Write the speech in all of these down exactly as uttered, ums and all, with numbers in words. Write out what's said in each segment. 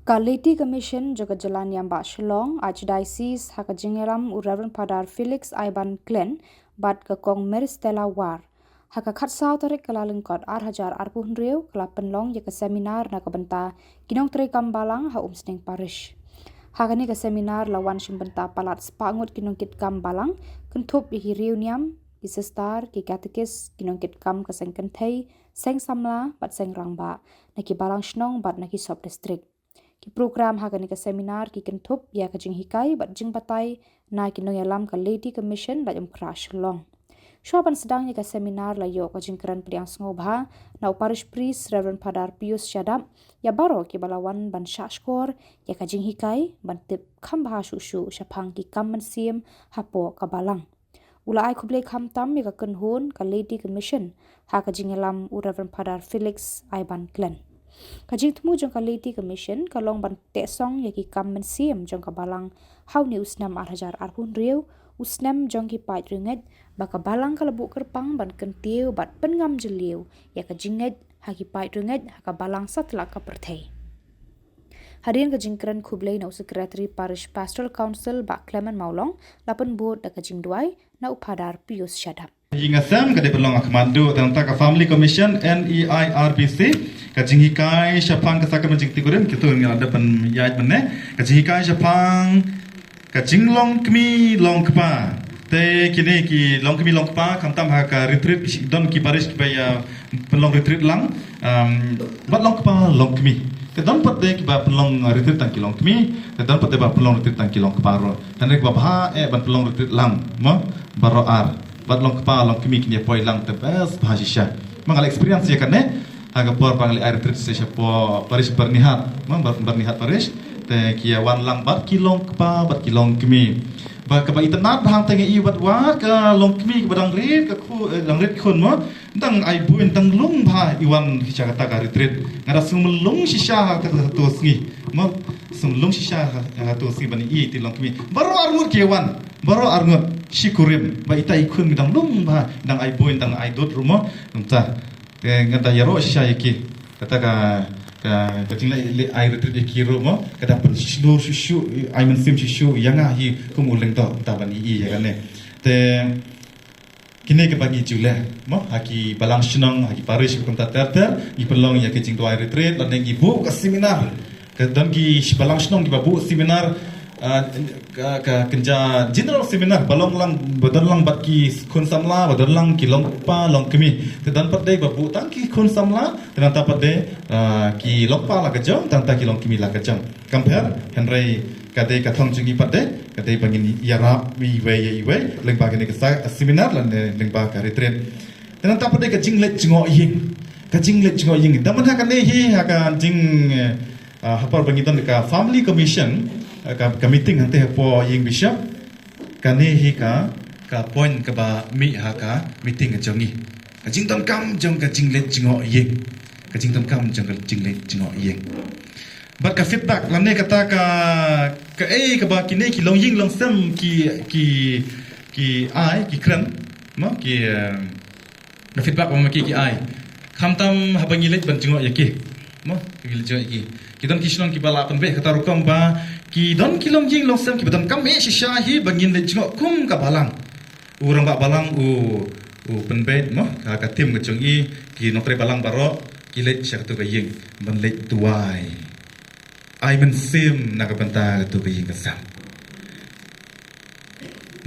Ka Laity Commission jong ka Jylla Niam Bah Shillong, Archdiocese, ha ka jingïalam u Reverend Father Felix Iban Glenn bad ka Kong Mary Stella War, ha ka khatsaw tarik Kyllalyngkot ar hajar arphew hynriew, ka la pynlong ïa ka seminar na ka bynta ki nongtrei kam balang ha Umsning Parish. Ha kane ka seminar la wan shim bynta palat spah ngut ki nongkitkam balang, kynthup ïa ki riewniam, ki sister, ki katekis, ki nongkitkam ka seng kynthei, seng samla bad seng rangbah, na ki balang shnong bad na ki sub district. Ki program ha kane ka seminar ki kynthup ïa ka jinghikai bad jingbatai na ki nongïalam ka Laity Commission Laitumkhrah Shillong. Shuwa ban sdang ïa ka seminar la ïoh ka jingkren pdiang sngewbha na u Parish Priest Reverend Father Pius Shadap ïa baroh kiba la wan ban shahshkor ïa ka jinghikai, ban tip kham bha shuh shuh shaphang ki kam mynsiem hapoh ka balang. U la ai khublei khamtam ïa ka kynhun ka Laity Commission ha ka jingïalam u Reverend Father Felix Iban Glenn. Ka jingthmu jong ka Laity Commission ka long ban teh song ïa ki kam mynsiem jong ka balang ha une u snem ar hajar arphew hynriew, u snem jong ki paid riewngeit, ba ka balang ka la buh kyrpang ban kyntiew bad pynngam jylliew ïa ka jingngeit ha ki paid riewngeit ha ka balang satlak ka pyrthei. Hadien ka jingkren khublei na u Secretary Parish Pastoral Council Bah Clement Mawlong, la pynbud da ka jingduwai na u Father Pius Shadap. Ïing Sem ka dei ban long ha khmat duh, tang ta ka Family Commission, N E I R B C, ka jinghikai shaphang ka sakramen jingtip barim, kito ngi la dep ban ïaid mynne, ka jinghikai shaphang ka jinglong kmie long kpa. Te kine ki long kmie long kpa, khamtam ha ka retreat ki don ki parish kiba ïa pynlong retreat lang, um, bad long kpa long kmie. Te don pat de kiba pynlong retreat tang ki long kmie, te don pat de ba pynlong retreat tang ki long kpa ruh. Te ne kiba bha eh ban pynlong retreat lang, mo, baroh ar. Bad long kpa long kmie kin ïa poi lang te best bha shisha. Ma nga la experience ïa kane ha ka por ba nga la ai retreat sha shapoh parish Byrnihat, mo, Byr-, Byrnihat parish. Te ki ïa wan lang bad ki long kpa bad ki long kmie. Ba kaba itynnad bha hangta nga i bad wat ka long kmie kaba dang rit ka khu, eh, dang rit khun, mo. Dang ai buin, dang lung bha i wan sha kata ka retreat. Nga da sngewlung shisha ha kata ka tu sngi, mo. Sngewlung shisha ha, ha tu sngi ban i ïa ki long kmie. Baroh arngut ki wan. Baroh arngut shi kurim. Ba ita i khun dang lung bha, dang ai buin, dang ai dud ruh, mo. Mynta, eh, nga da ïaroh shisha ïa ki. Kata ka, ka, ka jingleh, leh ai retreat ïa ki ruh, mo. Ka da pynshlur shuh shuh, ai mynsiem shuh shuh ïa nga hi kum u lyngdoh, mynta ban i ïa kane. Te kine kiba ngi ju leh, mo, ha ki balang shnong, ha ki parish kumta ter ter, ngi pynlong ïa ki jingduwai retreat, lane ngi buh ka seminar. Ka don ki sh-, balang shnong kiba buh seminar, ah, ka, ka kynja general seminar, ba long lang, ba don lang bad ki khun samla, ba don lang ki long kpa, long kmie. Te don pat de ba buh tang ki khun samla, te nangta pat de, ah, ki long kpa la ka jong, tangta ki long kmie la ka jong. Kam pher, hynrei ka dei ka thong jong ngi pat de, ka dei ba ngin ïarap iwei ïa iwei, lyngba kane ka sa-, seminar lane lyngba ka retreat. Te nangta pat de ka jingleit jngoh ïing. Ka jingleit jngoh ïing. Da mynta kane hi ha ka jing, eh, ah, ha por ba ngi don ka family commission, eh, ka, ka meeting hangta hapoh ïing bishop. Kane hi ka, ka point kaba mih ha ka meeting jong ngi. Ka jingdonkam jong ka jingleit jngoh ïing. Ka jingdonkam jong ka jingleit jngoh ïing. Bad ka feedback, lane kata ka, kaei kaba kine ki longïing longsem ki, ki, ki ai, ki kren, mo, ki, eh, na feedback ba ma ki, ki ai. Khamtam haba ngi leit ban jngoh ïa ki, mo, ki leit jngoh ïa ki. Ki don ki shnong kiba la pynbeit kata rukom ba ki don ki longïing longsem kiba donkam eh shisha hi ba ngin leit jngoh kum ka balang. U rangbah balang u, u pynbeit, mo, ka, ka theme ka jong i, ki nongtrei balang baroh ki leit sha katu ka ïing ban leit duwai, ai mynsiem na ka bynta katu ka ïing ka sem.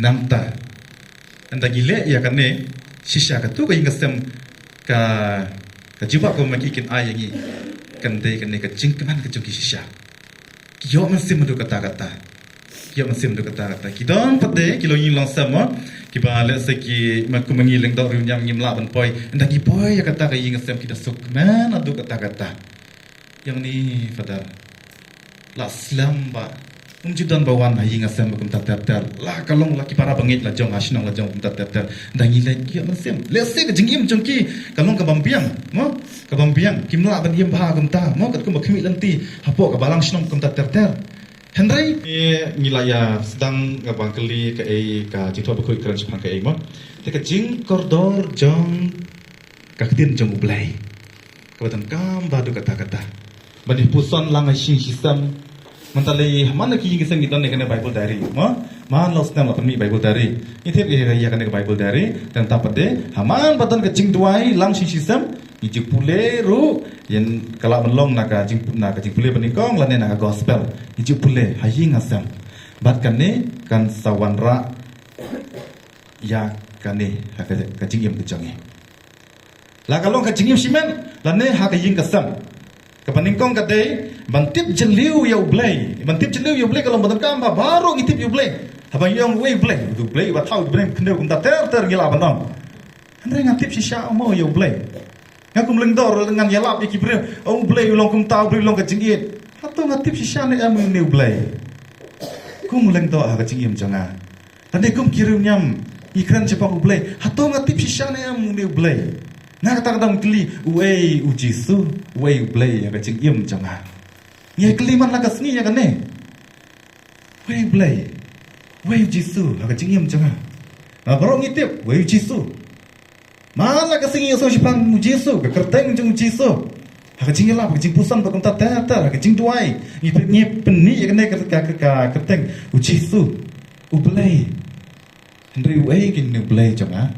Nangta, ynda ngi leh ïa kane, shisha katu ka ïing ka sem, ka, ka jubab kaba ma ki kin ai ïa ngi, kan dei kane ka jingkmen ka jong ki shisha. Ki ïoh mynsiem haduh katta katta. Ki ïoh mynsiem haduh katta katta. Ki don pat de ki longïing longsem, mo, kiba lehse ki, ma, kum ma ngi lyngdoh riewniam ngim lah ban poi. Ynda ngi poi ïa kata ka ïing ka sem ki da suk kmen haduh katta katta. Ïa ngi, Father, la slem ba um ju don ba wan ha ïing ha sem ba kumta ter ter. La ka long la ki para bangeit la jong ha shnong la jong kumta ter ter. Ynda ngi leit ki ïoh mynsiem. Lehse ka jingim jong ki ka long ka bym biang, mo? Ka bym biang. Kim lah ban im bha kumta, mo? Katkum ba khmih lynti hapoh ka balang shnong kumta ter ter. Hynrei, eh, ngi la ïa sdang kaba kylli kaei ka jingthoh bakhuid kren shaphang kaei, mo? Te ka jingkordor jong ka ktien jong U Blei. Kaba donkam bha haduh katta katta. Ba dei puson lang ha shisien shisem. Mynta lei ha man la ki ïing ki sem ngi don ïa kane Bible diary. Mo? Man la u snem la pynmih Bible diary. Ngi tip ïa ïa kane Bible diary. Tang tang pat de. Ha man ba don ka jingduwai lang shisien shisem. Ngi ju pule ruh. Ïa ka la ban long na ka jing na ka jingpule ba nyngkong lane na ka gospel. Ngi ju pule ha ïing ha sem. Bad kane kan sa wanrah ïa kane ha ka, ka jingim ka jong ngi. La ka long ka jingim shimet lane ha ka ïing ka sem. Kaba nyngkong ka dei ban tip jylliew ïa U Blei. Ban tip jylliew ïa U Blei ka long ba donkam ba baroh ngi tip ïa U Blei. Haba ngi ong uei U Blei, U Blei ba thaw U Blei khyndew kumta ter ter ngi lah ban ong. Hynrei nga tip shisha mo ïa U Blei. Nga kum lyngdoh ruh ngan ïalap ïa ki briew. Oh, U Blei u long kumta, U Blei u long ka jingïeit. Hato nga tip shisha ne em ïa une U Blei? Kum lyngdoh ha ka jingim jong nga. Lane kum ki riewniam ngi kren shaphang U Blei. Hato nga tip shisha ne em une U Blei? Na kata ka daw ngi kylli, uei U Jisu, uei U Blei ha ka jingim jong nga. Ngi kylli man la ka sngi ïa kane. Uei U Blei, uei U Jisu ha ka jingim jong nga. Na baroh ngi tip uei U Jisu. Man la ka sngi ngi ïohsngew shaphang U Jisu, ka kyrteng jong U Jisu. Ha ka jingïalap, ha ka jingpuson bad kumta ter ter, ha ka jingduwai. Ngi pyn, ngi pynmih ïa kane ka, ka, ka, ka kyrteng U Jisu. U Blei. Hynrei uei kane U Blei jong nga?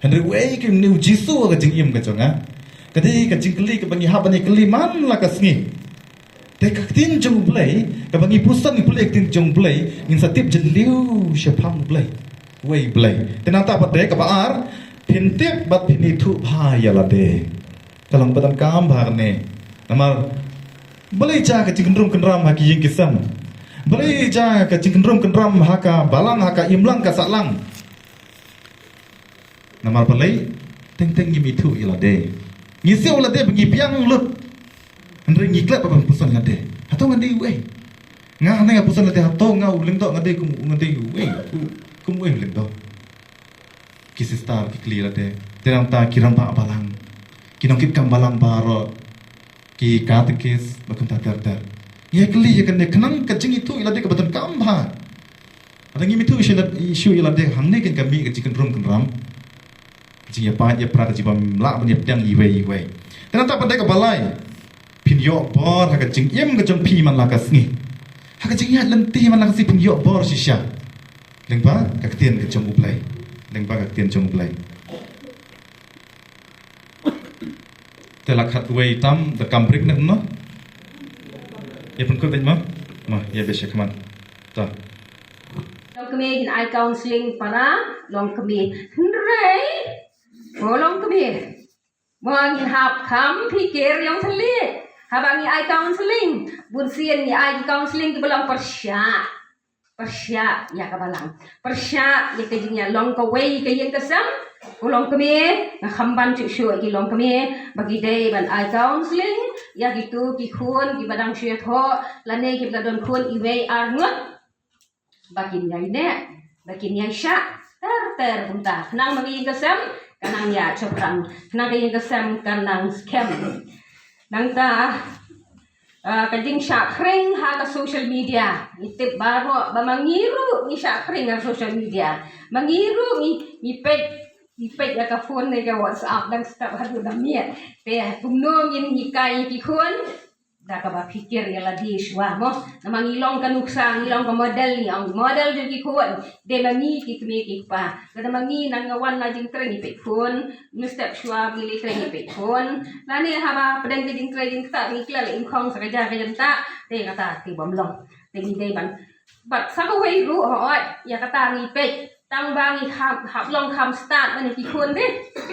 Hynrei uei kane U Jisu ha ka jingim ka jong nga? Ka dei ka jingkylli kaba ngi hap ban ïa kylli man la ka sngi. Te ka ktien jong U Blei, kaba ngi puson ngi pule ka ktien jong U Blei, ngin sa tip jylliew shaphang U Blei. Uei U Blei. Te nangta pat de kaba ar, phin tip bad phin ithuh bha ïa lade. Ka long ba donkam bha kane. Namar balei jia ka jingkyndrum kyndram ha ki ïing ki sem? Balei jia ka jingkyndrum kyndram ha ka balang, ha ka imlang ka sahlang? Namar balei? Teng teng ngim ithuh ïa lade. Ngi siew lade ba ngi biang lut. Hynrei ngi klet ba ban puson lade. Hato nga dei uei? Nga hangne nga puson lade, hato nga u lyngdoh, nga dei kum, nga dei uei? Kum uei u lyngdoh? Ki sister ki kylli lade. Te nangta ki rangbah balang, ki nongkitkam balang baroh, ki katekis bad kumta ter ter. Ngi kylli ïa kane khnang ka jingithuh ïa lade kaba donkam bha. Lada ngim ithuh shuh ïa lade, shuh ïa lade, hangne kan ka mih ka jingkyndrum kyndram, ka jingïapait ïapra, ka jingbym lah ban ïapdiang iwei iwei. Te nangta pat de kaba lai, phin ïoh bor ha ka jingim ka jong phi man la ka sngi. Ha ka jingïaid lynti man la ka sngi phin ïoh bor shisha. Lyngba ka ktien ka jong U Blei. Lyngba ka ktien jong U Blei. Te la khatwei tam da kam break ne kumno? Ïa pynkut beit mo? Mo, ïa beit sha khmat. Ta. Longkmie ngin ai counseling para longkmie. Hynrei, oh, longkmie, mo ngin hap kham pyrkhat ïa u thylliej. Haba ngi ai counseling, bun sien ngi ai counseling kiba long pyrshah. Pyrshah ïa ka balang. Pyrshah ïa ka jingïalong kawei ka ïing ka sem. Ko longkmie, nga kham ban shu shu ïa ki longkmie ba ki dei ban ai counseling ïa kito ki khun kiba dang shu ïathoh lane kiba la don khun iwei ar ngut. Ba kin ïai neh, ba kin ïai shah ter ter kumta. Khnang ba ka ïing ka sem kan nang ïa shaphrang. Khnang ka ïing ka sem kan nang skhem. Nangta, ah, ka jingshah khring ha ka social media. Ngi tip baroh ba ma ngi ruh ngi shah khring ha social media. Ma ngi ruh ngi, ngi peit, ngi peit ïa ka phone ne ka WhatsApp dang step haduh da miet. Te kumno ngin hikai ïa ki khun? Da kaba pyrkhat ïa lade shuwa mo. Namar ngi long ka nuksa, ngi long ka model, ngi ong model jong ki khun. Dei ma ngi ki kmie ki kpa. Lada ma ngi nang wan la jingtrei ngi peit phone, ngi step shuwa ba ngi leit trei ngi peit phone. Lane haba pdeng ka jingtrei jingktah ngi khlem im khong sa ka jaka jingktah, te kata te bym long. Te ngi dei ban, bad sa kawei ruh hooid, ïa kata ngi peit. Tang ba ngi hap, hap long kham stad ban ïa ki khun de.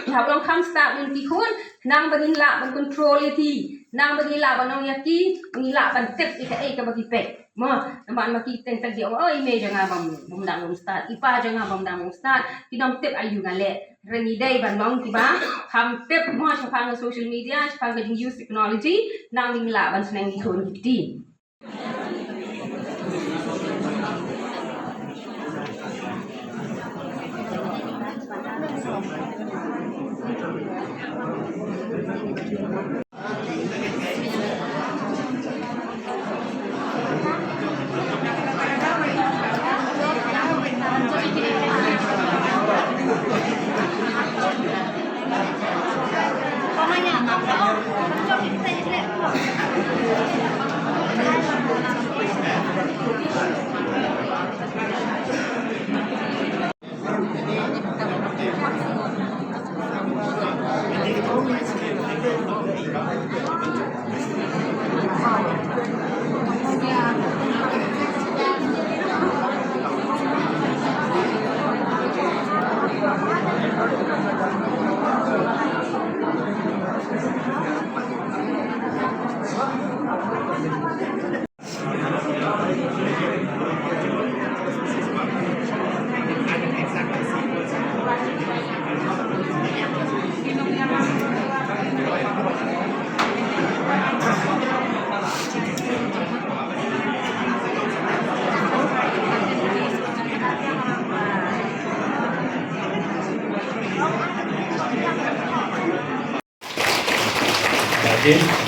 Ngi hap long kham stad ban ïa ki khun. Khnang ba ngin lah ban control ïa ki. Khnang ba ngin lah ban ong ïa ki, ngin lah ban tip ïa kaei kaba ki peit. Mo, namar ma ki teng teng ki ong, "Oh, i mei jong nga bym, bym dang bym stad, i pa jong nga bym dang bym stad, kim dang tip aïu nga leh." Hynrei ngi dei ban long kiba kham tip mo shaphang ka social media, shaphang ka jing use technology, khnang ba ngin lah ban sneng ki khun ki kti. Thank you.